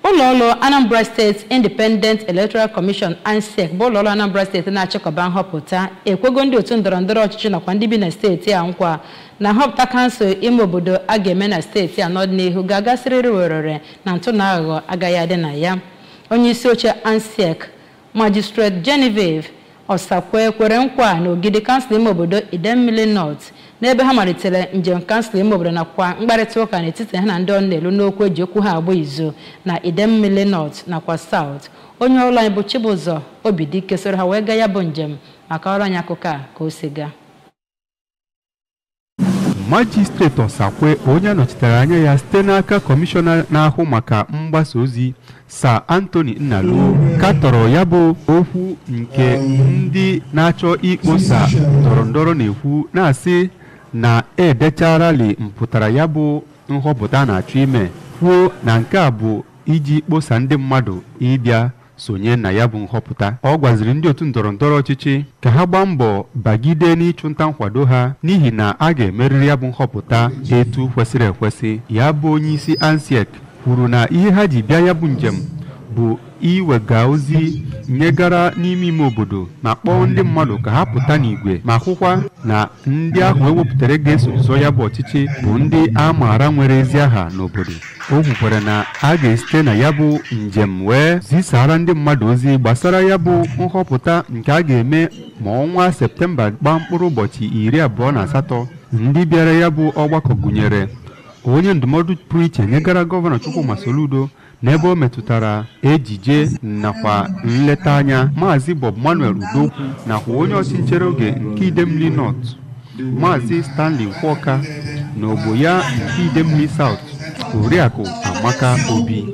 Ụlọọrụ Anambra State Independent Electoral Commission ANSEC bụ ụlọọrụ Anambra Steeti na-achịkọba nhọpụta ekwego ndị otu ndọrọndọrọ ọchịchị nakwa ndị bi na steeti a nkwa na nhọpụta kansụl ime obodo a ga-eme na steeti a n'ọdịnihu ga-agasịrịrị werere na ntụ na aghụghọ agaghị adị na ya. Onye isi oche ANSEC, Magistrate Genevieve Osakwe, kwere nkwa na ogidi kansụl ime obodo Idemmili North n'ebe ha malitere njem kansụl ime obodo nakwa mkparịta ụka n'etiti ha na ndị ọ na-elu n'okwu eji okwu ha agba izu na Idemmili North nakwa South. Onye ọrụ anyị bụ Chibụzọ Obidike soro ha wee gaa ya bụ njem maka ọrụ anyị akụkọ a ka o si gaa. Majistreti Osakwe, onye nọchitere anya ya site n'aka kọmishọna na-ahụ maka mgbasa ozi, Sir Anthony Nnalu, katọrọ ya bụ okwu nke ndị na-achọ ikposa ndọrọndọrọ na-ekwu, na-asị na edecharali mpụtara ya bụ nhọpụta na-achọ ime, kwuo na nke a bụ iji kposa ndị mmadụ ịbịa sonye na ya bụ nhọpụta. Ọ gwaziri ndị otu ndọrọndọrọ ọchịchị ka ha gbaa mbọ bagide n'ịchụnta nkwado ha, n'ihi na a ga-emerịrị ya bụ nhọpụta etu kwesịrị ekwesị. Ya bụ onye isi ANSEC kwuru na ihe ha ji bịa ya bụ njem bụ iwega ozi nyegara n'ime ime obodo ma kpọọ ndị mmadụ ka ha pụta n'igwe, ma hụkwa na ndị ahụ ewepụtara ga-eso zọọ ya bụ ọchịchị bụ ndị a maara nwere ezi aha n'obodo. O kwukwara na a ga-esite na ya bụ njem wee zisara ndị mmadụ ozi gbasara ya bụ nhọpụta nke a ga-eme ma ọnwa Septemba gbaa mkpụrụ ụbọchị 28. Ndị bịara ya bụ ọgbakọ gụnyere onye ndụmọdụ pụrụ iche nyegara Gọvanọ Chukwuma Soludo n'ebe o metụtara ejije nakwa nleta anya, Maazị Bob Manuel Udokwu, nakwa onye ọchị oge nke Idemmili North, Maazị Stanley Nkwọka, na ogbo ya nke Idemmili South, Oriakụ Amaka Obi.